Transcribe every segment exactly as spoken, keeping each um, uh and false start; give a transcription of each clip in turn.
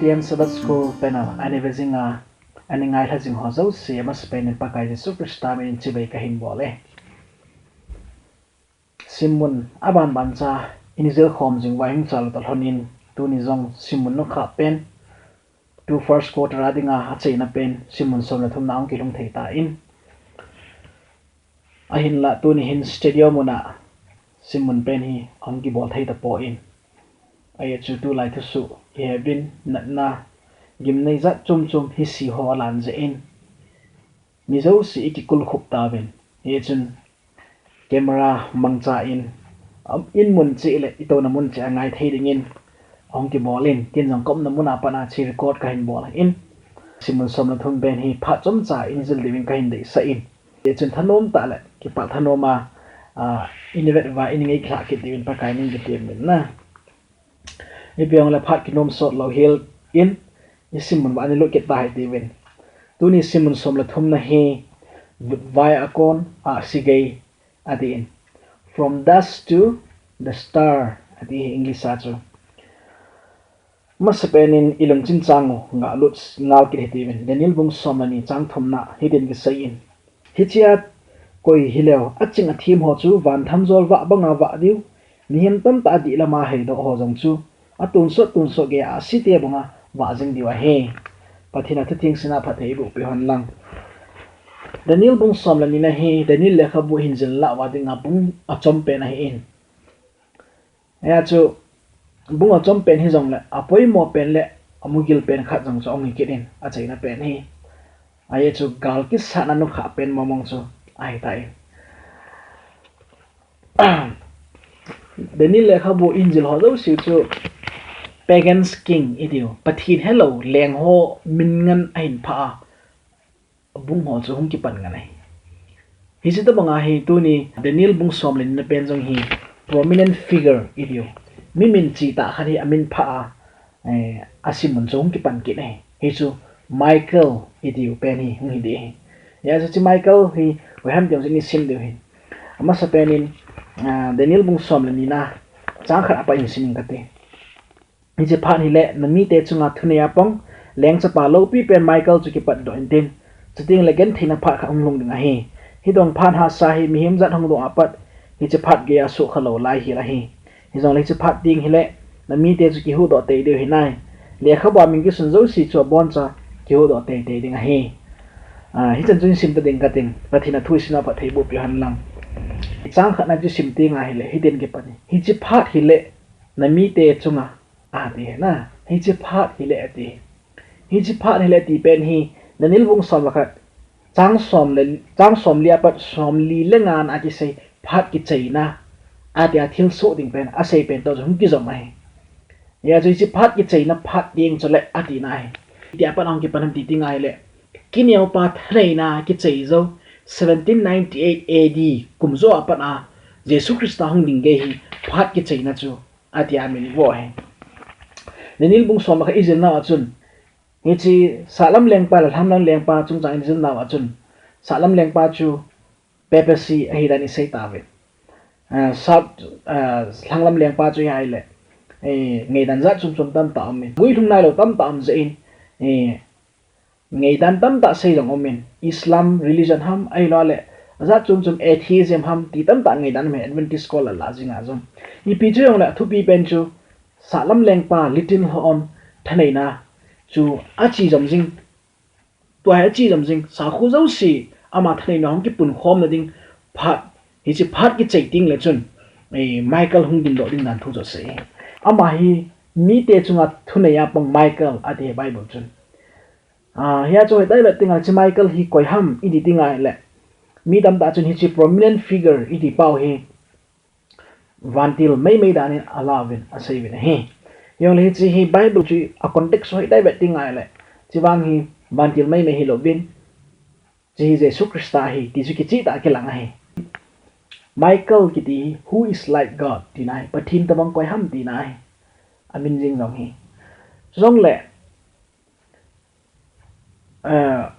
Tian Sabbath School Panel a nei ve jing a, a nei ngailha jing ho jouse, amasapen in Pakai Jesu Christa min in chibai kahin bol e. Simmun aban ban cha i nei jil khom jing uva hung chal ta lhon in, tuni jong simmun nukha pen, tu first quarter a dinga achaina pen simmun som le thum na hung kilhung thei tan. Ahinlah tuni hin stadium mun a simmun pen hi ahung kibol thei tapon. Ajeh chu tulai thusoh hi hebin natna gimnei jat chom chom hi si ho alan jeh in mi jouse i kikulkhup tauvin. Hichun camera mangcha in, um, in mun cheh le i touna mun cheh a ngai thei dingin ahung kibol in, tin jong ka umna mun a pat a chi record kahin bol in. Simmun som le thum pen hi phat chomcha in jil diuvin kahin deisah in. Hichun thanom tah le kipa thanom a, a, in vet uva in ngaikhah kit diuvin Pakai min kitem in na. Ipi hung le phat kinom sot lou hel in, i simmun uva i lut kit ta hite uvin. Tuni simmun som le thum na hi, Vutvai a kon ahsi gei, atin. From dusk to the star, ati hi English a chu. Amasapen in i lungchin chang u ngalut ngal kit hite uvin. Daniel bung som le ni chang thum na hitin kisei in. Hichea koi hileu, aching athem ho chu van thamjol vah banga vah diu, mihem tamtah adih lama heidoh ho jong chu, atonsot tonsot geiya ahsi te banga vah jing diu ahi. Pathen a thu theng sina phatthei eiboh peh hen lang. Daniel bung som le ni na hi, Daniel lekhabu hin jil lah uva dinga bung achom pen ahin. Hia chu, bung achom pen hijongle, apoimo pen le amugil pen khat jong chu ahung hi kit in, achaina pen hi. Ajeh chu, gal kisatna nukha pen mong mong chu ahi tai. Daniel lekhabu in jil ho jouse chu, Pagan's King i tiu, Pathen helou leng ho min ngen ahin phah a, bung ho chu hung kipan ngen ahi. Hiche tobang a hi tuni Daniel bung som le ni na pen jong hi prominent figure i tiu, mi min chi tah khat hi amin phah a, eh, asimmun chu hung kipan kit ahi. Hichu Michael i tiu pen hi hung hi ding ahi. Hia chu hiche Michael hi koi ham ti jong chu i sim diu ahi. Amasapen in, ah, Daniel bung som le ni na chang khat a pat in sim inge kati. Hiche phat hile, namite chunga thunei a pang, lengchapa loupi pen Michael chu kipatdoh intin, chuteng le gentheina phat khat hung lhung ding ahi. Hidong phat hahsa hi mihem jat hung dong a pat, hiche phat geiya sukha lou lai hel ahi. Hijongle hiche phat teng hile, namite chu kihuhdoh tei diu ahi nai. Lekhabu a min kisun jouse chu aboncha kihuhdoh tei tei ding ahi. Ah, hichan chu in sim ta ding kating, Pathen a thu i simna phatthei eiboh peh hen lang. Chang khat na chu sim teng ahile, hitin kipan e. Hiche phat hile, namite chunga, ati na, hiche phat hile ati. Hiche phat hile ati pen hi, Daniel bung som le khat, chang som le, chang som li a pat som li le nga na kisei phat kicheina, ati a thilsoh ding pen, asei pen toh chu hung kijom ahi. Hia chu hiche phat kicheina phat ding chu le ati na ahi. Tia pat hung kipan ham ti teng ahile, kineopa thaneina kichei jou, seventeen ninety-eight A D kum jou a pat a, Jesu Christa hung ding gei hi phat kicheina chu, ati a min vo ahi. Daniel bung som le khat i jil nau a chun, hiche sahlam lengpa le lhanglam lengpa chungchang i jil nau a chun, sahlam lengpa chu papacy ahi dan i sei tauve. Ah, sah, ah, lhanglam lengpa chu ahile, eh, ngaidan jat chom chom tamtah um in, guilhung nailou tamtah um jeh in, eh, ngaidan tamtah sei jong um in, Islam religion ham, ahilou le, ajat chom chom atheism ham, ti tamtah ngaidan um in, Adventist scholar lah jing a jong. Ipi chu jongle, athupi pen chu, sahlam lengpa Liddell Hall thaneina chu ache jom jing, tua hi ache jom jing, sakhu jouse, ama thaneina hung kipunkhomna ding phat, hiche phat kichei teng le chun, eh, Michael hung dingdoh ding dan thu chu asei. Ama hi mite chunga thunei a pang Michael ati Bible chun. Ah, hia chu hoitah i vet teng a hiche Michael hi koi ham i ti teng ahile, mi tamtah chun hiche prominent figure i ti pau hi vantil meimei dan in ala uvin asei uvin ahi. Hijongle hiche hi Bible chu a context hoitah i vet teng ahile, hiche vang hi vantil meimei hilou vin, hiche hi Jesu Christa ahi ti chu kicheh tah a kilang ahi. Michael kiti hi, who is like God, tina ahi, Pathen tobang koi ham tina ahi. Amin jing jong hi. Chujongle, eh,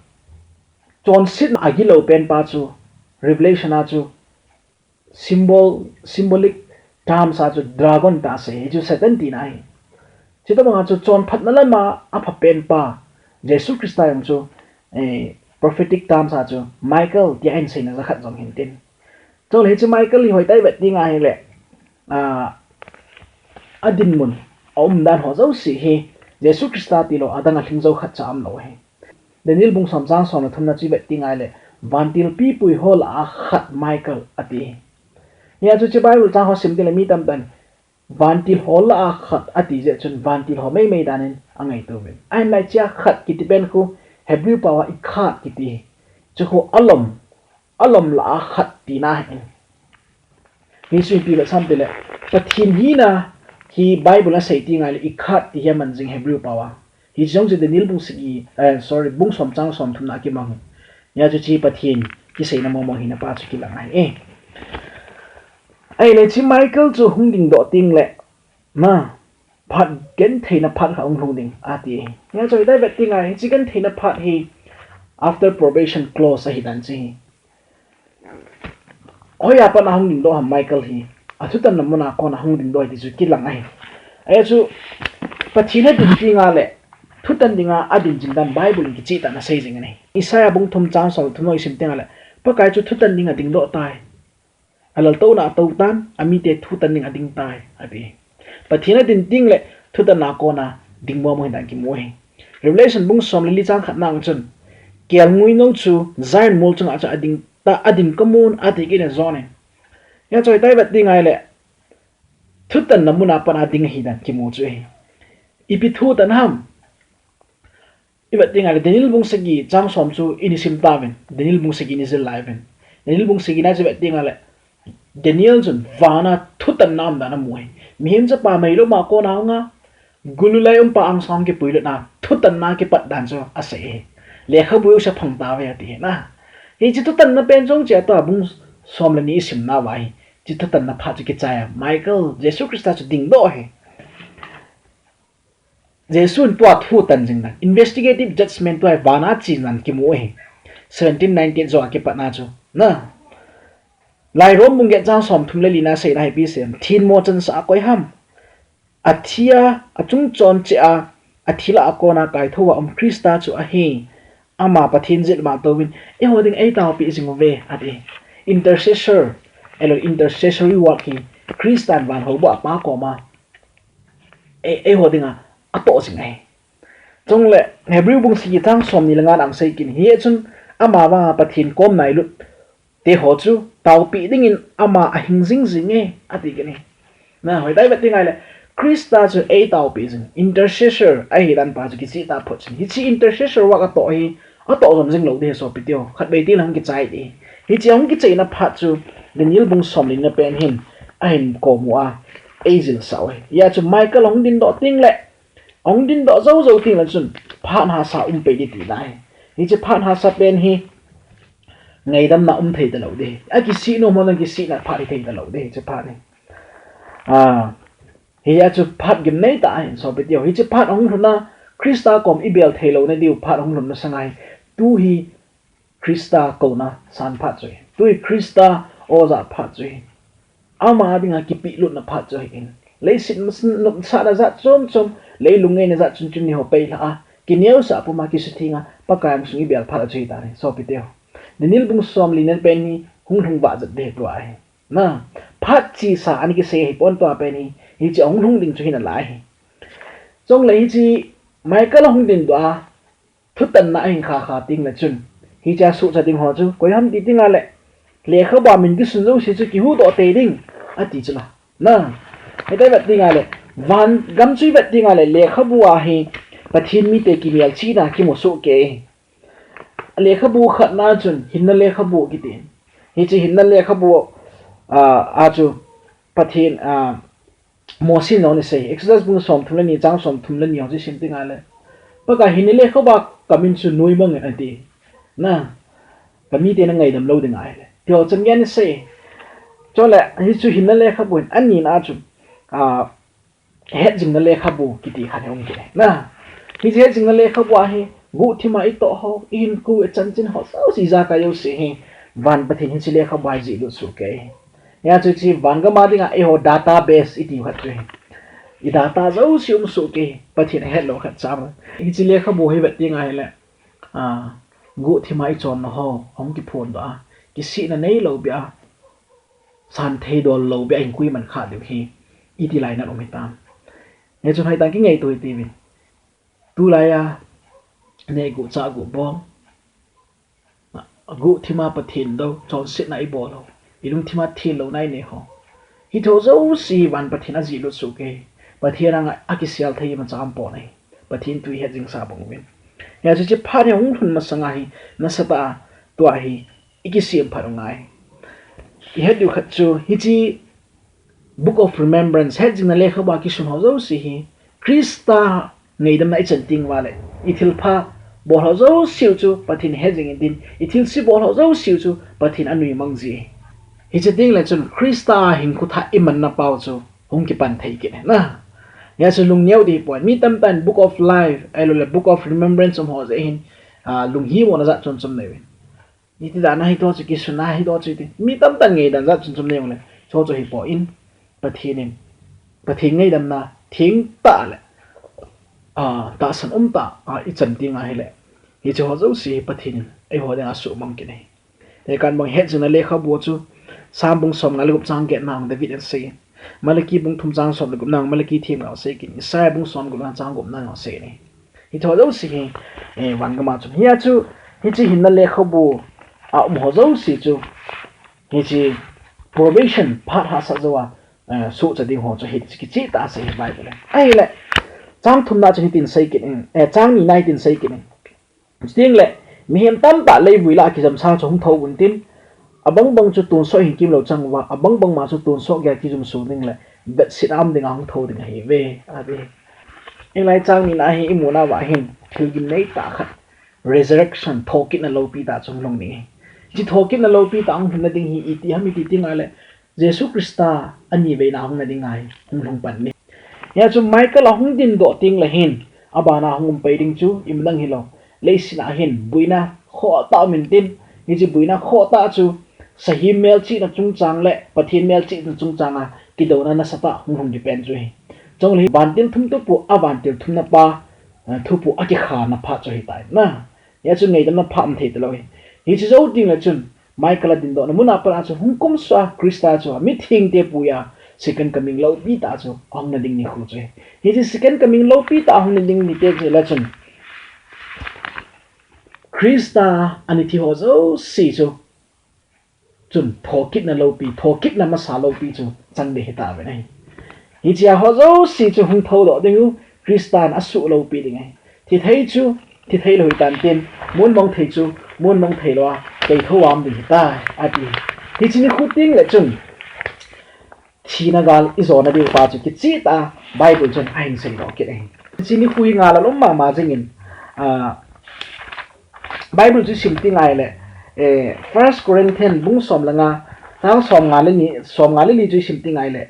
chonsetna agilou pen pa chu, Revelation a chu, symbol, symbolic terms a chu dragon tia asei, hichu Satan tina ahi. Chutobanga chu chonphatna lama aphapen pa Jesu Christa jong chu, eh, prophetic terms a chu Michael tia ahin seina jakhat jong hin tin. Chule hiche Michael hi hoitah i vet ding ahile, ah, adinmun, aumdan ho jouse hi Jesu Christa tilou adang alhing jou khatcha umlou ahi. Daniel bung som chang som le thumna chu i vet ding ahile, vantil pipui ho lah a khat Michael ati. Hia chu hiche Bible chang ho sim ding le mi tamtah in vantil ho lah a khat ati jeh chun vantil ho meimei dan in angaito uvin. Ahinlah hichea khat kiti pen khu Hebrew pao a echad kiti. Chu khu alom, alom lah a khat tina ahi. Hichu ipi vet ham itile, Pathen hina hi Bible a asei ding ahile echad ti hi aman jing Hebrew pao a. Hiche jong chu Daniel bung sagi, eh, sorry, bung som chang som thumna a kimang. Hia chu hiche Pathen kiseina mong mong hina pa chu kilang ahi. Eh. Ahile hiche Michael chu hung dingdoh tengle, na, phat gentheina phat khat hung lhung ding ati. Hia chu hoitah i vet ding ahile, hiche gentheina phat hi after probation close ahi dan chu hi. Hoiya pat a hung dingdoh ham Michael hi, athutanna muna kona hung dingdoh ahi ti chu kilang ahi. Ahia chu Pathen adin tengle thutan dinga adin jing dan Bible in kichehtah in asei jing ahi. Isaiah bung thum chang som thum ho i sim tengle, Pakai chu thutan dinga dingdoh tai. Alaltouna atou tan, amite thutan dinga ading tai, ati. Pathen adin tengle thutanna kona ding mong mong hi dan kimu ahi. Revelation bung som le li chang khatna a chun, kelngoi nou chu Zion mol chunga chu ading ta, adin kamun ati kit in ajon in. Hia chu hoitah i vet ding ahile, thutanna muna pat a ding ahi dan kimu chu ahi. Ipi thutan ham? I vet ding ahile Daniel bung sagi chang som chu i sim tauvin, Daniel bung sagi i jil lai uvin. Daniel bung sagi na chu i vet ding ahile, Daniel chun vana thutanna umdan amu ahi. Mihem chapa meilou ma kona ahung a, gulu lai um pa angsung a kipuilutna, thutanna kipat dan chu asei ahi. Lekhabu jouse aphang tauve ati ahi na. Hiche thutanna pen chu hiche a tua bung som le ni i simna uva hi, hiche thutanna phat chu kichai a, Michael, Jesu Christa chu dingdoh ahi. Jesun tua thutan jing dan, investigative judgment tua hi vana achen dan kimu ahi. Seventeen ninety-eight jou a kipatna chu. Na. Lai Rom bung get chang som thum le li na seina hi ipi asei em? Themmo chansah a koi ham? Athi a, achung chon cheh a, athi lah a kona kaithou a um Christa chu ahi. Ama Pathen jet ma touvin, eiho ding eitaopi jing uve, ati. Intercessor, ahilou le intercessory work hi Christan van houbuh a Pa koma, ei, eiho dinga atoh jing ahi. Chule Hebrew bung sagi chang som ni le nga na asei kit in, hichun ama vanga Pathen kom nailut te ho chu taopi dingin ama ahing jing jing e, ati kit in. Na, hoitah i vet ding ahile, Christa chu eitaopi jing, intercessor ahi dan pa chu kichehtah phot jing. Hiche intercessor work atoh hi, atoh jom jing lou ding ahi sopi teho. Khatvei teng le hung kichai ding. Hiche hung kichaina phat chu Daniel bung som le ni na pen hin ahin kom u a, eijilsah u ahi. Hia chu Michael ahung dingdoh tengle, ahung dingdoh jou jou tengle chun phat hahsa um pei ding tina ahi. Hiche phat hahsa pen hi ngaidamna um thei talou ding. Akisih nom ho jong kisihna phat hi thei talou ding, hiche phat hi. Ah, hia chu phat gimnei tah ahi sopi teho. Hiche phat ahung lhun a, Christa kom i bel thei louna diu phat ahung lhun masang ahi. Tu hi Christa kouna san phat chu ahi. Tu hi Christa o ja phat chu ahi. Ama dinga kipehlutna phat chu ahin. Leiset masat nopsahna jat chom chom, lei lungngaina jat chom chom ni ho peilha a, kineosah puma kisuthenga, Pakai angsung i bel phat chu ahi tai, sopi teho. Daniel bung som le ni na pen hi hung lhung vah jep ding tua ahi. Na, phat chesa ana kisei ahipon tua pen hi, hiche ahung lhung ding chu hi nalai ahi. Chule hiche Michael ahung dingdoh a, thutanna ahin kha kha tengle chun, hiche a suhcha ding ho chu koi ham ti tengle, lekhabu a min kisun jouse chu kihuhdoh tei ding, ati chu la. Na, hoitah i vet ding ahile, van gam chu i vet ding ahile, lekhabu a hi Pathen mite kimelchihna kimu soh kei. Lekhabu khatna chun hinna lekhabu kiti. Hiche hinna lekhabu, ah, a chu Pathen, ah, Mosi in jong ana sei, Exodus bung som thum le ni chang som thum le ni ho chu i sim tengle, Pakai, hinna lekhabu a kamin chu noimang in ati. Na, kamite na ngaidam lou ding ahile, tiho chan gei ana sei. Chule hichu hinna lekhabu ahin, anina chu, ah, hetjingna lekhabu kiti khat hi um kit e. Na, hiche hetjingna lekhabu a hi, guhthima itoh ho, ihinkho, ichanchin ho jouse, ijakai jouse hi, van Pathen hiche lekhabu a hi jihlut soh kei ahi. Hia chu hiche van gam a dinga eiho database itiu khat chu ahi. I data jouse um soh kei, Pathen ahet lou khat chang. Hiche lekhabu hi vet ding ahile, a, guhthima i chonna ho ahung kiphondoh a, kisihna neilou beh a, santhei dol lou beh a hinkho i man kha diu hi iti lai nat um hitam. Hichun hoitah in kingaito hite uvin. Tulai a neh guh chah guh bol, guhthima Pathen dou, chonsetna i bol ho, i lungthima thenlouna i nei ho, hiche ho jouse hi van Pathen ajihlut soh kei, Pathen anga akisel thei imacha aumpon ahi. Pathen thu i het jing sa bang uvin. Hijeh chun hiche phat hi hung lhun masanga hi nasatah a tua hi i kisem phat u ngai. I het diu khat chu hiche Book of Remembrance, hetjingna lekhabu a kisun ho jouse hi Christa ngaidamna i chan teng uva le, i thilpha bol ho jouse u chu Pathen hetjing intin, i thilse bol ho jouse u chu Pathen anuimang ji. Hiche teng le chun Christa hinkho thah i manna pau chu hung kipan thei kit na. Hijeh chun lungneo ding hi poi. Mi tamtah in Book of Life, ahilou le Book of Remembrance um ho jeh hin, a, lunghimona jat chom chom nei uvin. Iti dan a hiche ho chu kisun a hiche ho chu iti. Mi tamtah in ngaidan jat chom chom nei uvin le. Hiche ho chu hi poi. Pathen in, Pathen ngaidamna thengtah le, a, tahsan umtah a i chan teng ahile, hiche ho jouse hi Pathen in eiho dinga asuhmang kit ahi. Tekah in bang hetjingna lekhabu chu Psalm bung somnga le gup chang getna a David in asei. Malachi bung thum chang som le gupna a Malachi themgao asei kit in, Isaiah bung som gupna chang gupna a asei in ahi. Hiche ho jouse hi, eh, van gam a chun. Hia chu, hiche hinna lekhabu a um ho jouse chu, hiche probation phat hahsat jou a, eh, sohcha ding ho chu hiche kicheh tah a asei hi Bible in. Ahile, chang thumna chu hitin asei kit in, eh, chang nina hitin asei kit in. Chuteng le, mihem tamtah leivui lah a kijamsang chu hung thou untin, abang bang chu tonsot hinkho lou chang uva, abang bang ma chu tonsot geiya kijumso ding le, vetsetna um dinga hung thou ding ahiuve, ati. Hilai chang nina hi i muna uva hin, thil gimnei tah khat, resurrection, thokitna loupi tah chu hung lhung ding ahi. Hiche thokitna loupi tah hung lhunna ding hi iti ham iti teng le, Jesu Christa ani veina hungna ding ahi, hung lhung pan ding. Hia chu Michael ahung dindoh teng le hin, abana hung um pai ding chu, imadang hilou, leiset a hin, boina khohtah um intin, hiche boina khohtah chu, sahem melchihna chungchang le, Pathen melchihna chungchang a, kidouna nasatah hung lhung ding pen chu ahi. Chule hi vantil thum thupu, a vantil thumna pa, eh, thupu akikhana phat chu ahitai. Na, hia chu ngaidamna phat um thei talou ahi. Hiche jou teng le chun, Michael a dindohna mun a pat a chu hung kumsuh a Christa chu mithengte puiya second coming loupi tah chu ahung na ding nikho chu ahi. Hiche second coming loupi tah ahung na ding ni te chu le chun Christa ani thi ho jouse chu chun thokitna loupi, thokitna masa loupi chu chang ding hita ve ahi. Hichea ho jouse chu hung thoudoh ding u, Christan asuh loupi ding ahi. Thi thei chu, thi thei lou hitan tin, mun mong thei chu, mun mong thei lou a, kei thou a um ding hitai, ati. Hiche nikho teng le chun, thina gal i jona diu pa chu kicheh tah a Bible chun ahin seidoh kit ahi. Hiche nikho hi ngal a lom mama jingin, a, Bible chu sim teng le, eh, First Corinthians bung som le nga, chang som nga le ni, som nga le li chu sim teng le,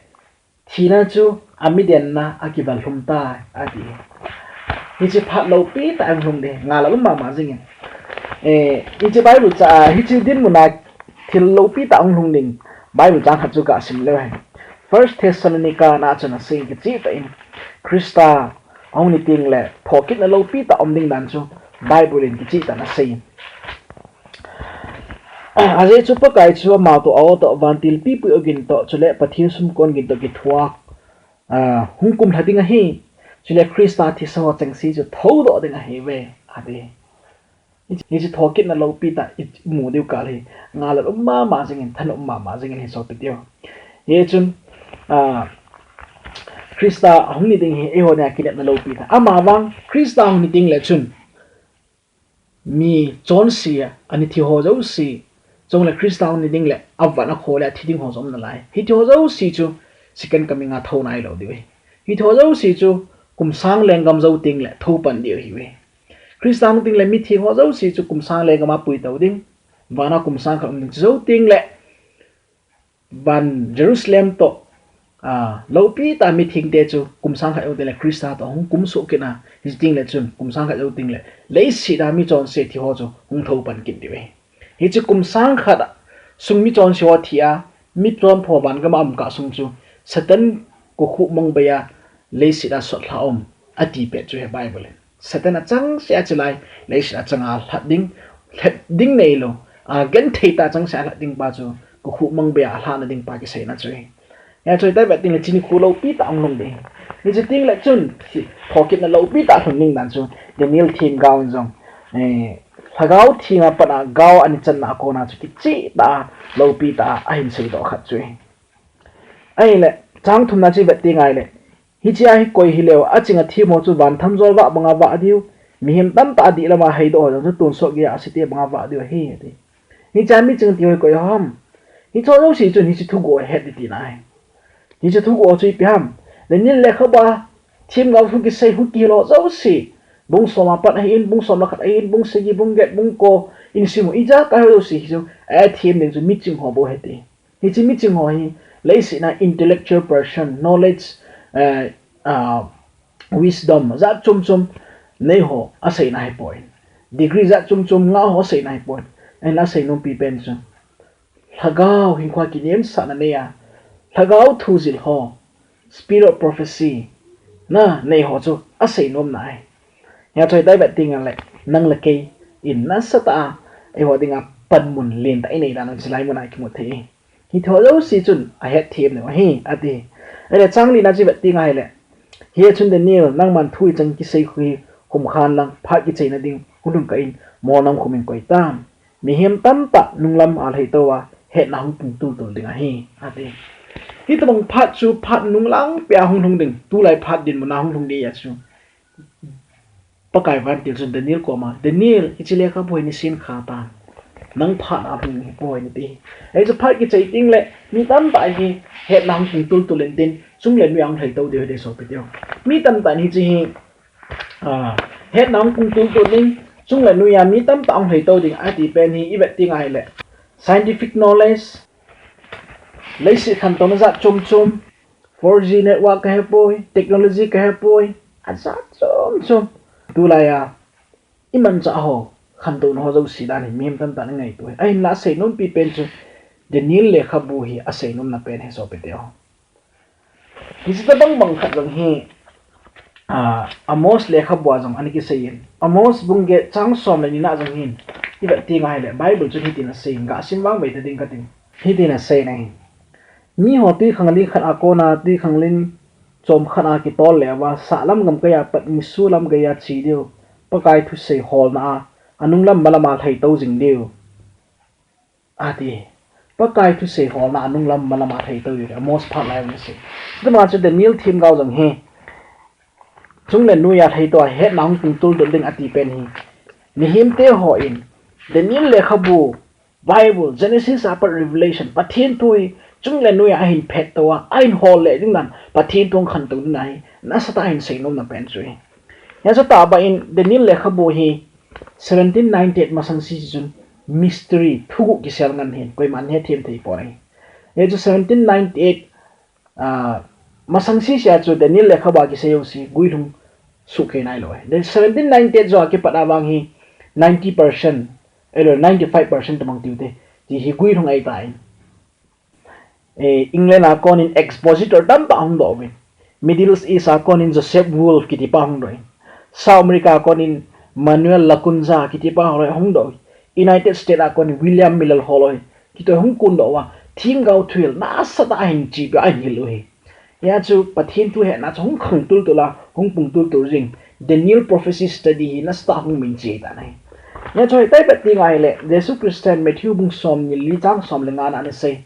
thina chu amidenna a kivalhum tai, ati. Hiche phat loupi tah a hung lhung ding, ngal a lom mama jingin. Eh, hiche Bible chu, a, hiche dinmun a thil loupi tah a hung lhung ding, Bible chang khat chu kasim leu hen. First Thessalonica na chun asei kicheh tah in, Christa ahung ni teng le, thokitna loupi tah um ding dan chu, Bible in kicheh tah in asei in. Ajeh chu Pakai chu ama toh, a-o toh, vantil pipi ogin toh, chule Pathen sumkon gin toh kithuak, a, hung kumlha ding ahi. Chule Christa thisa ho chengse chu thoudoh ding ahiuve, ati. Hiche thokitna loupi tah i mu diu kal hi, ngal a um mama jingin, thanop um mama jingin hi sopi teu. Hichun, a, Christa ahung ni ding hi, eiho dinga kinepna loupi tah. Amavang, Christa ahung ni teng le chun, mi chonse a, ani thi ho jouse, chule Christa ahung ni ding le, avan akho le, athi ding ho jong um nalai. Hiche ho jouse chu, second coming a thou nailou diu ahi. Hiche ho jouse chu, kum sang lenggam jou teng le, thou pan diu ahiuve. Christa hung teng le, mithi ho jouse chu, kum sang lenggam a puitou ding. Vana kum sang khat um ding chu jou teng le, van Jerusalem toh, a, loupi tah mithengte chu kum sang khat jou teng le Christa toh hung kumsuh kit a, hiche teng le chun kum sang khat jou teng le leiset a mi chonse thi ho chu hung thou pan kit diu ahi. Hiche kum sang khat sung mi chonse ho thi a, mi chonpho van gam a um kah sung chu Satan kokhuh mong bei a, leiset a sot lha um, ati pet chu hi Bible in. Satan achangseh a chilai, leiset a chang a lhat ding, lhat ding neilou, agenthei tah achangseh a lhat ding pa chu, kokhuh mang bei a lhatna ding pa kiseina chu hi. Hia chu hitia vet ding le chuni khu loupi tah hung lhung ding. Hiche teng le chun, thokitna loupi tah lhung ding dan chu, Daniel themgao in jong, eh, lhagao theng a pat a gao ana channa a kona chu kicheh tah a, loupi tah a, ahin seidoh khat chu hi. Ahile, chang thumna chu vet ding ahile, hichea hi koi hileu, aching a them ho chu van thamjol vah banga vah diu, mihem tamtah a dihlam a heidoh ho jong chu tonsot geiya asete banga vah diu ahi, ati. Hichea miching ti ho hi koi ham? Hicheho jouse chun hiche thuguh ahet ding tina ahi. Hiche thuguh chu ipi ham? Daniel lekhabu a themgao thu kisei, thu kihil ho jouse, bung som a pat ahin, bung som le khat ahin, bung sagi, bung get, bung ko, in sim u, ijakai ho jouse hichu athem ding chu miching ho bou ahi ti. Hiche miching ho hi leiset a intellectual person, knowledge, eh, ah, wisdom jat chom chom nei ho aseina ahipoi. Degree jat chom chom ngah ho aseina ahipoi. Ahinla asei nompi pen chu, lhagao hinkhua kinemsahna nei a, lhagao thu jil ho, spirit of prophecy na nei ho chu asei nomna ahi. Hia chu hitia vet ding ahile, nang le kei in nasatah a eiho dinga panmun lentah inei dan u chulai mun a kimu thei. Hiche ho jouse chun ahet them diu ahi, ati. Ahile chang lina chu vet ding ahile, hia chun Daniel, nangman thu ichan kisei khu hi khum khan lang, phat kicheina ding hunglhung kah in, molnam khum in koi tan. Mihem tamtah nunglam a lhaitou a, hetna hung pung tultul ding ahi, ati. Hitobang phat chu phat nunglang pia hunglhung ding, tulai phat dinmun a hunglhung ding ahi chu. Pakai vantil chun Daniel koma, Daniel, hiche lekhabu hi nei sin kha tan. Nang phat a hung hi poi nati. Hichu phat kichai teng le, mi tamtah hi hetna hung pung tultul intin, chung le noi a hung lhaitou diu ahi sopi teho. Mi tamtah in hiche hi, ah, hetna hung pung tultul ding, chung le noi a mi tamtah hung lhaitou ding, ati pen hi ivet ding ahile, scientific knowledge, leiset khantouna jat chom chom, four G network kahepoi, technology kahepoi, ajat chom chom. Tulai a imanchah ho khantouna ho jouse dan hi mihem tamtah in angaito ahi. Ahinla asei nompi pen chu Daniel lekhabu hi asei nomna pen ahi sopi teho. Hiche tobang bang khat jong hi, ah, Amos lekhabu a jong ana kisei in. Amos bung get chang som le ni na jong hin ivet ding ahile, Bible chun hitin asei in, gasim vangvei ta ding katin. Hitin asei in ahi. Miho twikhanglen khat a kona twikhanglen chom khat a kitol le uva, sahlam gamkai a pat nisolam geiya che diu, Pakai thusei holna a, anunglam malam a lhaitou jing diu, ati. Pakai thusei holna a nunglam malam a lhaitou diu, Amos phat lai a asei. Hitobang chu Daniel themgao jong hi, chung le noi a lhaitou a hetna hung pung tultul ding ati pen hi, mihem teho in Daniel lekhabu, Bible, Genesis a pat Revelation, Pathen thu hi chung le noi a ahin phettou a, ahin hol le ding dan, Pathen thu hung khantou ding dan hi nasatah a ahin sei nomna pen chu hi. Hia chu tahbeh in Daniel lekhabu hi seventeen ninety-eight masang sese chun mystery, thuguh kisel ngen ahin, koiman hethem thei poi. Hia chu seventeen ninety-eight, ah, masang sese a chu Daniel lekhabu a kisei jouse guilhung suhkhel nailou ahi. Then seventeen ninety-eight jou a kipat a vang hi ninety percent, ahilou ninety-five percent tobang tiu te, ti hi guilhung ahitan. Eh, England a konin expositor tamtah hung doh uvin. Middle East a konin Joseph Wolf kitipa hung doh in. South America a konin Manuel Lacunza kitipa hung doh in. United States a konin William Miller holoi kiti hung kun doh uva, themgao thuhil nasatah a ahin chepi a ahin hil u ahi. Hia chu Pathen thu hetna chu hung khang tultul a, hung pung tultul jing. Daniel prophecy study hi nasatah a hung min che tan ahi. Hia chu hitia vet ding ahile, Jesu Christa in Matthew bung som ni le li chang som le nga na ana sei.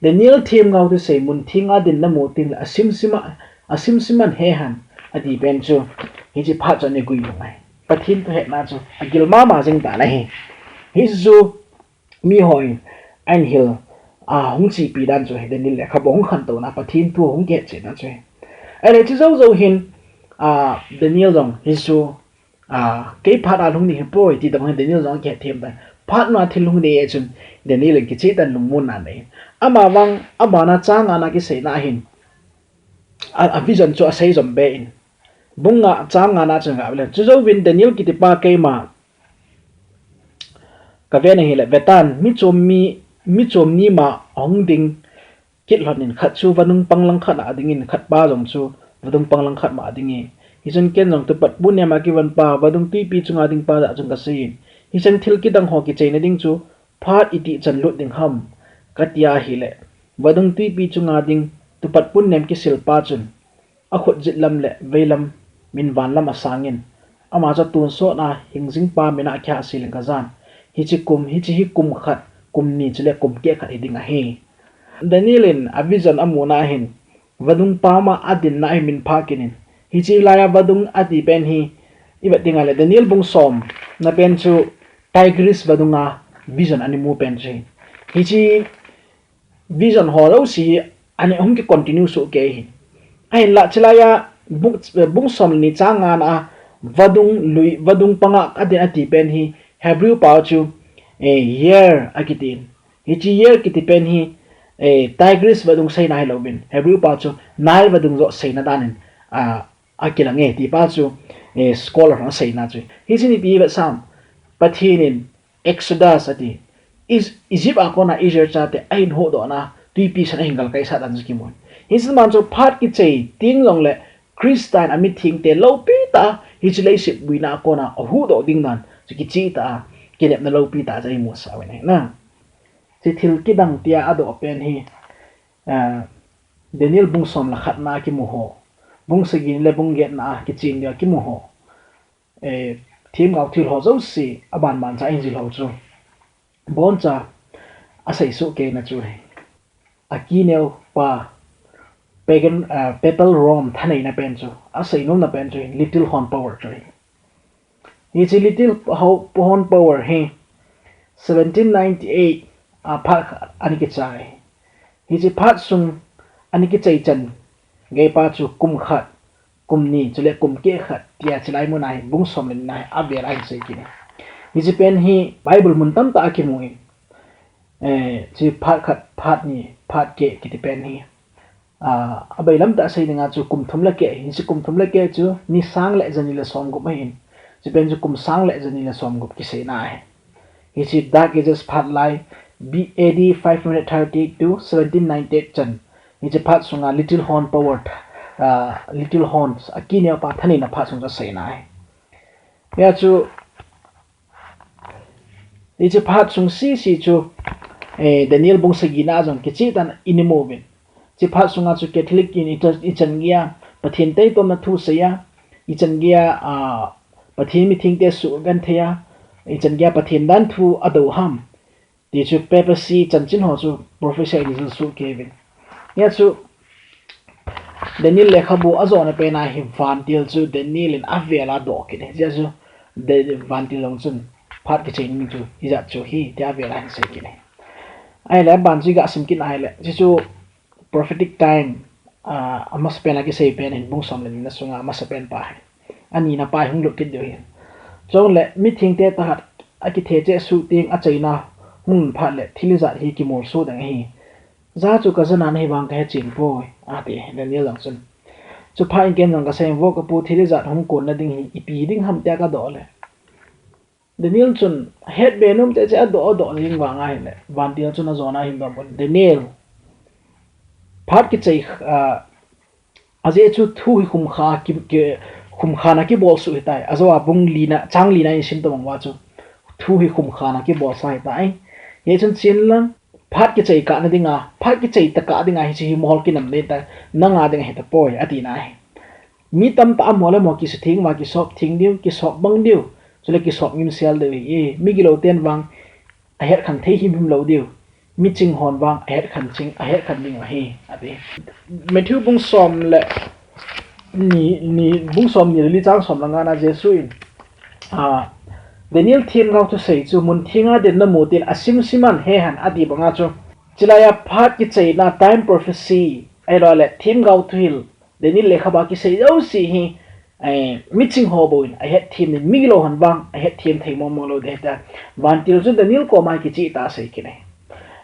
Daniel themgao thusei mun theng a dinna mu teng le asimsim a, asimsim a ahe hen, ati pen chu hiche phat chu ana guilhung ahi. Pathen thu hetna chu agil mama jing tan ahi. Hichu mihon ahin hil a, hung chepi dan chu hi Daniel lekhabu hung khantouna, Pathen thu hung kihetchetna chu hi. Ahile chu jou jou hin, ah, Daniel jong hichu, ah, kei phat a lhung ding hipoi, ti tobang hi Daniel jong akihet them tan. Phat na thil lhung ding ahi chun Daniel in kicheh tah in lungmonna anei. Amavang, abana chang nga na kiseina ahin, a, a vision chu asei jom be in. Bung nga chang nga na chun ga ule. Chujouvin Daniel kitipa keima kave na hile, vetan, mi chom mi, mi chom ni ma ahung ding kit lhon in, khat chu vanung panglang khat a ading in, khat pa jong chu vadung pang langkhat ma ding e. Hichun ken jong tupat pun nema kivon pa, vadung twipi chunga ding pa jat chun kasei in. Hichun thil kidang ho kicheina ding chu, phat iti chan lut ding ham, katia ahile, vadung twipi chunga ding, tupat pun nem kisil pa chun, akhut jit lam le veilam, min van lam asangin, ama chu tonsot a hingjing pa min a kihah sil in kajan. Hiche kum, hiche hi kum khat, kum ni chule kum keh khat hi ding ahi. Daniel in a vision amuna hin, vadung pam a adinna hi min pha kit in. Hiche laiya vadung ati pen hi, ivet ding ahile Daniel bung som na pen chu Tigris vadung a vision ana mu pen chu hi. Hiche vision ho jouse hi ana hung ki continue soh kei hi. Ahinla chulaiya bung, bung som le ni chang nga na a vadung lui, vadung pang a adin ati pen hi Hebrew pao chu, eh, year akitin. Hiche year kiti pen hi, eh, Tigris vadung seina hilouvin, Hebrew pao chu Nile vadung joh seina danin, ah, akilang e, ti pa chu, eh, scholar hon aseina chu. Hiche hi ipi vetsam, Pathen in Exodus ati, Is-, Egypt a kona Israel chate ahin huhdohna, twipi san ahin galkai sah dan chu kimun. Hiche man chu phat kichai teng jongle Christa in amithengte loupi tah a hiche leiset buina a kona ahuhdoh ding dan chu kicheh tah a, kinepna loupi tah chu ahin musah uvin ahi na. Hiche thil kidang tia adoh pen hi, ah, Daniel bung som le khat na a kimu ho, bung sagi le bung get na a kichen dia kimu ho, eh, themgao thil ho jouse, aban ban cha ahin jil ho chu, boncha asei soh keina chu hi. Akineo pa, pagan, ah, papal Rome thaneina pen chu, asei nomna pen chu hi, little horn power chu hi. Hiche little ho-, horn power hi seventeen ninety-eight a phat khat ana kichai. Hiche phat sung ana kichai chan geipa chu kum khat, kum ni, chule kum keh khat, tia chulai muna hi, bung som le ni na hi, avel a ahin sei kit in. Hiche pen hi Bible mun tamtah a kimu in. Eh, hiche phat khat, phat ni, phat keh kiti pen hi. Ah, abailam tah a sei dinga chu kum thum le keh, hiche kum thum le keh chu ni sang le jani le som gup ahin. Hiche pen chu kum sang le jani le som gup kiseina ahi. Hiche Dark Ages phat lai, B A D five hundred thirty to seventeen ninety-eight chan. Hiche phat sunga little horn power, ah, little horns, akineo pa thaneina phat sung chu aseina ahi. Hia chu, hiche phat sung sese chu, eh, Daniel bung sagi na a jong kicheh tah in imu uvin. Hiche phat sunga chu Catholic in ichan, ichan geiya Pathen taitomna thu seiya, ichan geiya, ah, Pathen mithengte sugenthei a, ichan geiya Pathen dan thu adou ham. Ti chu papacy chanchin ho chu prophecy in jil soh kei uvin. Hia chu Daniel lekhabu ajona pen a hi vantil chu Daniel in avel a adoh kit in. Hia chu de-, vantil jong chun phat kichai ni chu hijat chu hi, tia avel a ahin sei kit in. Ahile, aban chu iga sim kit ahile, hiche chu prophetic time, ah, amasapen a kisei pen hin bung som le ni na sunga amasapen pa hi. Ani na pa hi hung lut kit diu ahi. Chule, mithengte tahsa akithe cheh suh teng achaina hung phat le thil ijat hi kimolso ding ahi. Ajeh chu kajanna hi vang kahe chen poi, ati Daniel jong chun. Chuphat in ken jong kasei in, vo kapu, thil ijat hung konna ding hi ipi ding ham tia kadoh le. Daniel chun, het be nom tah cheh adoh, adoh jing vang ahile, vantil chun ajona ahin dong pon. Daniel, phat kichai, ah, ajeh chu thu hi khumkha ki, ki, khumkhana kibol soh ahitai. Ajou a bung li na, chang li na in sim tabang uva chu, thu hi khumkhana kibol sa ahitai. Hichun chen lang, phat kichai kah na dinga, phat kichai tah kah dinga hiche hi mohor kinam ding ahitai, nanga ding ahi tapoi, ati na ahi. Mi tamtah a mo le mo kisutheng uva kisop theng diu, kisop bang diu, chule kisop ngimsel diu ahi. Migilou ten vang ahet khen thei himhim lou diu, miching hon vang ahet khen ching, ahet khen ding ahi, ati. Matthew bung som le ni, ni, bung som ni le li chang som le nga na Jesu in, ah, Daniel themgao thusei chu mun theng a dinmun a mu tin asim sim in he hen, ati banga chu. Chulaiya phat kichaina time prophecy, ahilou le themgao thuhil, Daniel lekhabu a kisei jouse hi, eh, miching ho bou in ahet them in, migilou hon vang ahet them thei mong mong lou ding ahitai. Vantil chun Daniel koma kicheh tah a asei kit in ahi.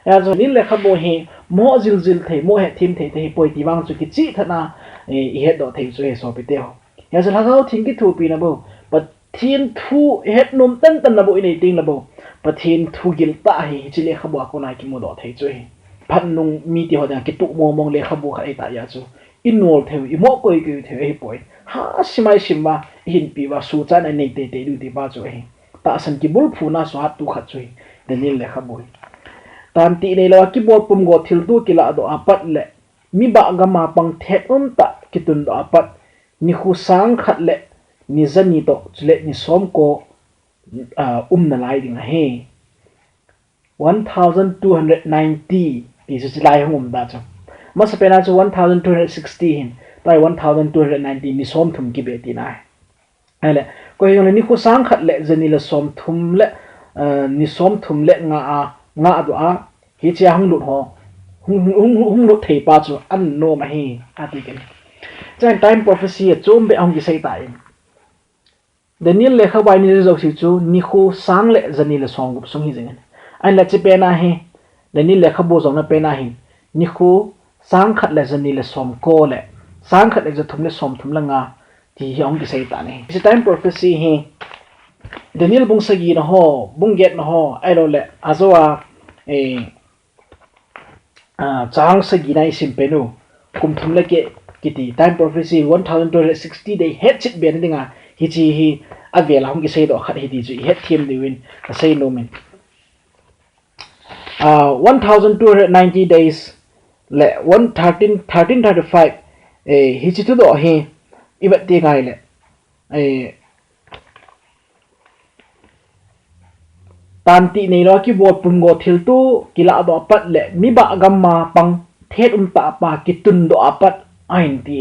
Hia chu Daniel lekhabu hi mo jil jil thei, mo het them thei te hi poi ti vang chu kicheh tah a, eh, ihet doh thei chu ahi sopite ho. Hia chu Lhagao Theng kithopina bou, Pathen thu ihet nom tan tan na bou inei teng le bou, Pathen thu gil tah hi hiche lekhabu a kona kimu doh thei chu ahi. Phat nung mite ho dinga kituh mong mong lekhabu khat ahi tah jeh chu, i nol thei u, i mo koi koi thei u ahi poi. Ha, simai sim va, i hin pi va, suchat a nei tei tei diu ti pa chu ahi. Tahsan kibulphuna suhat tu khat chu hi, Daniel lekhabu hi. Tan ti nei lo a kibol pumgo thiltu kilah doh a pat le, mi bah gam a pang thet um tah kitun doh a pat, nikho sang khat le ni ja ni toh, chule ni som ko, ah, um nalai ding ahi. One thousand two hundred ninety ti chu chilai hung um ta chu. Masapen a chu one thousand two hundred sixty hin, tua hi one thousand two hundred ninety ni som thum kibe tina ahi. Ahile, koi hijongle nikho sang khat le ja ni le som thum le, eh, ni som thum le nga a, nga a doh a, hichea hung lut ho, hung, hung, hung, hung lut thei pa chu anom ahi, ati kit in. Chang time prophecy a chom be hung kisei tan. Daniel lekhabu a i ni jouse chu nikho sang le ja ni le som gup sung hi jing in. Ahinla hiche pen a hi, Daniel lekhabu jong na pen a hin, nikho sang khat le ja ni le som ko le, sang khat le ja thum le som thum le nga, ti hi ahung kisei tan ahi. Hiche time prophecy hi, Daniel bung sagi na ho, bung get na ho, ahilou le, ajo a, eh, ah, chang sagi na i sim pen u, kum thum le keh kiti, time prophecy one thousand two hundred sixty day hetchet be na dinga, hiche hi avel a hung kisei doh khat ahi ti chu i het them diu in ka sei nom in. Ah, one thousand two hundred ninety days le one thirteen, thirteen thirty-five, eh, hiche thudoh hi i vet teng ahile, eh, Tan ti nei lo a kibol pumgo thiltu kilah doh a pat le mi bah gam a pang thet um tah pa kitun doh a pat ahin ti.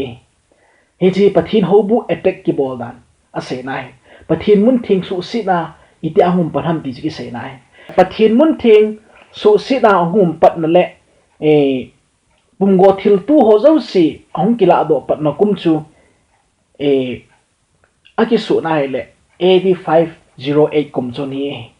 Hiche Pathen houbu attack kibol dan asei na hi. Pathen mun theng suhsetna iti a hung um pan ham ti chu kisei na hi. Pathen mun theng suhsetna ahung um patna le, eh, pumgo thiltu ho jouse ahung kilah doh patna kum chu, eh, akisuhna ahile A D five zero eight kum chun ahi.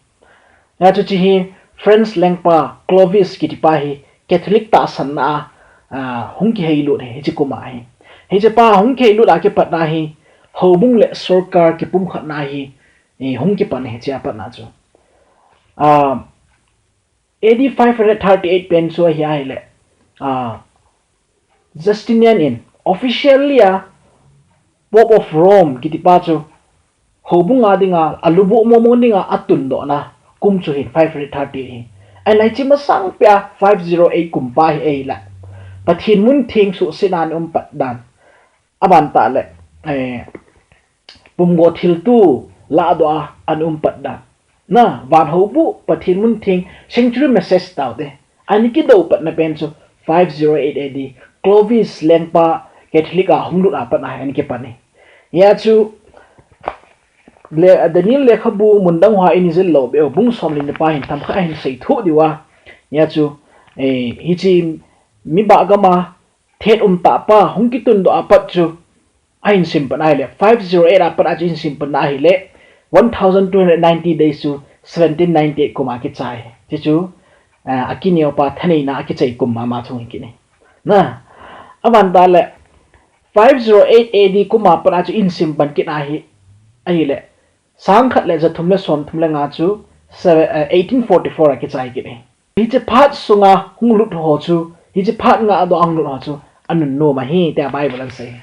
Hia chu hiche hi France lengpa Clovis kiti pa hi Catholic tahsanna a, ah, hung kiheilut ahi, hiche kum a hi. Hiche pa hung kiheilut a kipatna hi, houbung le sorkar kipumkhatna hi, eh, hung kipan ahi, hiche a patna chu. Ah, A D five hundred thirty-eight pen chu ahi ahile, ah, Justinian in officially a Pope of Rome kiti pa chu houbung a dinga, alubuh momo dinga atundohna kum chu hin five hundred thirty-eight hi. Ahinla hiche masang peh a five zero eight kum pa hi ahile, Pathen mun theng suhsetna ana um pat dan. Aban tah le, eh, pumgo thiltu lahdoh a ana um pat dan. Na, van houbu, Pathen mun theng, sanctuary message tao te. Ana kidou patna pen chu five zero eight A D, Clovis lengpa Catholic a hung lut a pat a ana kipan ahi. Hia chu le, Daniel lekhabu mun dang hoa i ni jil lou beh u, bung som le ni pa hin themkhat ahin sei thuh diu a. Hia chu, eh, hiche mi bah gam a thet um tah pa hung kitundoh a pat chu ahin sim pan ahile, five zero eight a pat a chu ahin sim pan ahile, one thousand two hundred ninety days chu seventeen ninety-eight kum a kichai. Hiche chu, ah, akineo pa thaneina a kichai kum mama chu ahi kit e. Na, aban tah le, five zero eight A D kum a pat a chu ahin sim pan kit ahi, ahile, sang khat le ja thum le som thum le nga chu, seven, eh, eighteen forty-four a kichai kit e. Hiche phat sunga hung lut ho chu, hiche phat ngah doh a hung lut ho chu anunnom ahi, tia Bible in asei.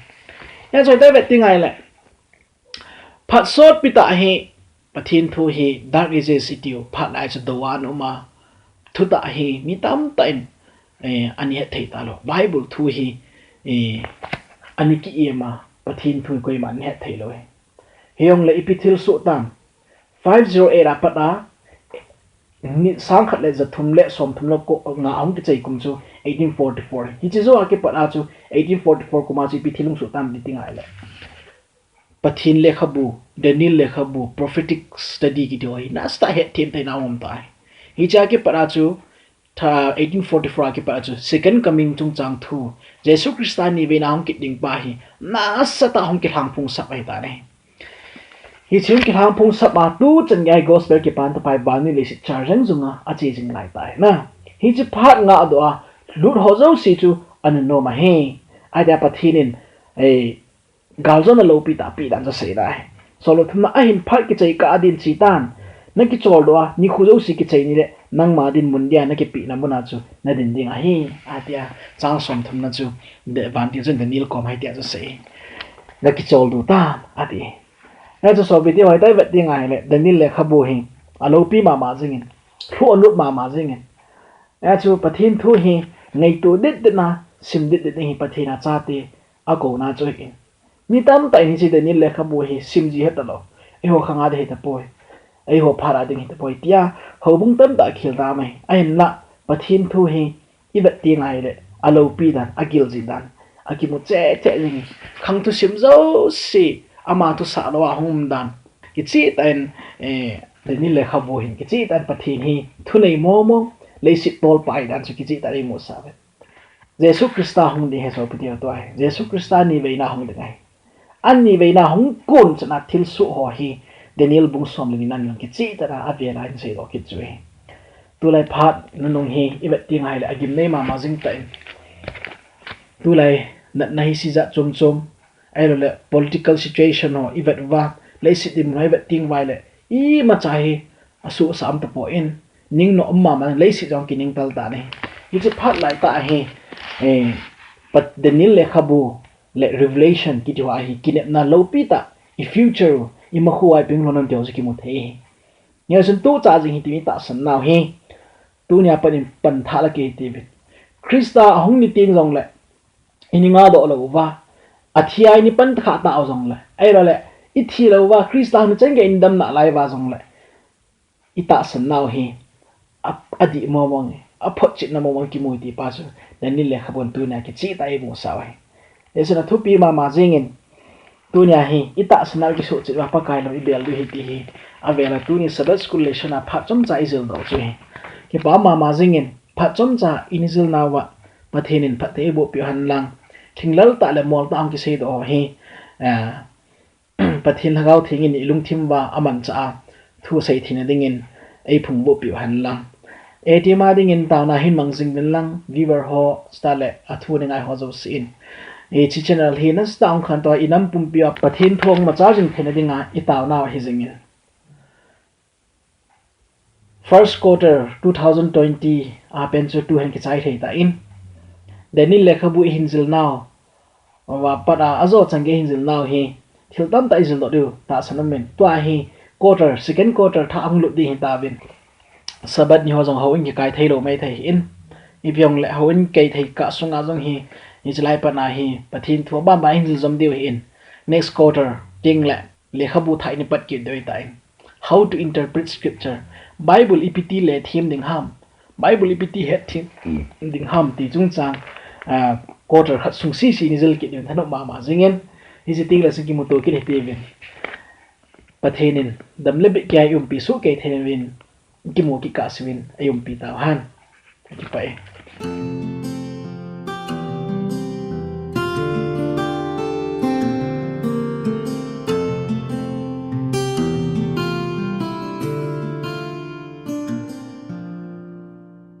Hia chu tua vet teng ahile, phat sotpi tah hi, Pathen thu hi Dark Ages itiu, phat lai chu dou a ana um a, thutah hi mi tamtah in, eh, ana het thei talou. Bible thu hi, eh, ana ki-im a, Pathen thu hi koiman ana het thei lou ahi. Hijongle ipi thil soh tam. Five zero eight a pat a, ni sang khat le ja thum le som thum le ko, nga ahung kichai kum chu eighteen forty-four. Hiche jou a kipat a chu eighteen forty-four kum a chu ipi thil hung soh tam ti teng ahile, Pathen lekhabu, Daniel lekhabu, prophetic study kiti ho hi nasatah a het them theina um tai. Hiche a kipat a chu, tha eighteen forty-four a kipat a chu Second Coming chungchang thu, Jesu Christa niveina hung kit ding pa hi nasatah a hung kilhangphung sap ahi tai. Hiche hung kilhangphung sap a tuchan gei a Gospel Kipa Thapai vannoi leiset char jeng jung a ache jing lai tai. Na, hiche phat ngah doh a lut ho jouse chu anunnom ahi. Ahi dia Pathen in, eh, galjona loupi tahpi dan chu asei nai. Solchah thumna ahin phat kichai kah a din che tan. Na kichol doh a, nikho jouse kichai ni le, Nangma dinmun dia nakipehna muna chu nadin ding ahi, atia. Chang somthumna chu, vantil chun Daniel kom hitia chu asei. Gakicholdo tan, ati. Hichu sopite ho, ivet ding ahile Daniel lekhabu hi alopi mama jingin, thu alut mama jingin. Hichu Pathen thu hi ngaito ditdit na, sim ditdit ding hi Pathen a chate akouna chu ahin. Mi tamtah in hiche Daniel lekhabu hi simji hetalou. Eiho khanga ding hitapoi, eiho phat a ding hitapoi tia houbung tamtah akhel dam ahi. Ahinla Pathen thu hi ivet ding ahile alopi dan, agil ji dan akimu cheh cheh jingin, khang thusim jouse, ama thusah lou a hung um dan, kicheh tah in, eh, Daniel lekhabu hin kicheh tah in Pathen hi thunei momo, leiset tolpa ahi dan chu kicheh tah in imusah uve. Jesu Christa hung ding ahi sopite ho, tua hi Jesu Christa niveina hung ding ahi. Aniveina hung kon chana thilsoh ho hi Daniel bung som le ni na lang kicheh tah a avel a ahin seidoh kit chu ahi. Tulai phat nunung hi ivet ding ahile agimnei mama jing tah in, tulai natna hi sijat chom chom, ahilouleh political situation ho ivet uva, leiset dinmun ho ivet ding uva ahile imacha hi asuhsah um tapon, ningnom mama, leiset jong kiningtal tan ahi. Hiche phat laitah hi, eh, Pat-, Daniel lekhabu le Revelation kiti ho hi kinepna loupi tah, i future, imakhoa ipeng lhon ham ti ho chu kimu thei ahi. Hijeh chun tucha jing hi ti mi tahsan nau hi, tunia pat in pan thah la kei hite uvin. Christa ahung ni teng jongle ini ngadoh lou uva, athi a ini pan khah tau jongle, ahilouleh ithi lou uva Christa hung ni chan gei in dam nalai uva jongle, itahsan nau hi a, adih momo, aphotchetna momo kimu ahi ti pa chu Daniel lekhabun tunia kicheh tah a imusah u ahi. Hijeh chun athupi mama jingin, tunia hi itahsan nau kisuhchet uva Pakai lung ibel diu ahi ti hi avel a tuni Sabbath School lesson a phat chomcha ijil doh chu ahi. Kipa mama jingin, phat chomcha in ijil nauva Pathen in phatthei eiboh peh u hen lang, lhinglel tah le mol tah a hung kiseidoh ho hi, ah, Pathen Lhagao Theng in ilungthim uva amanchah a thu sei theina dingin eiphung boh peh u hen lang. Eima dingin taona hin mang jing uvin lang, viewer ho, star le athu ngai ho jouse in. Hiche channel hi nasatah a hung khantou a inam pumpi a Pathen thu hung machal jing theina dinga itaonau ahi jingin. First quarter two thousand twenty a pen chu tuhin kichai thei tan, Daniel lekhabu ihin jil nau, apat a ajo chan gei ihin jil nau hi thil tamtah ijil doh diu tahsan umin. Tua hi quarter, second quarter thah ahung lut ding ahi tauvin. Sabbath ni ho jong houin kikai thei lou mai thei ahin. Ipi hung le houin kai thei kah sunga jong hi, hiche lai pat a hi Pathen thu abang bang ihin jil jom diu ahin. Next quarter teng le lekhabu thah in ipat kit diu ahitan. How to interpret scripture. Bible ipi ti lethem ding ham, Bible ipi ti hetthem ding ham ti chungchang, ah, quarter khat sung sese in ijil kit diu thanop mama jingin. Hiche teng le chun kimuto kit hite uvin. Pathen in dam le bit kia eiumpi soh kei thei uvin, kimu kikah seh uvin eiumpi tauhen. Kipah e.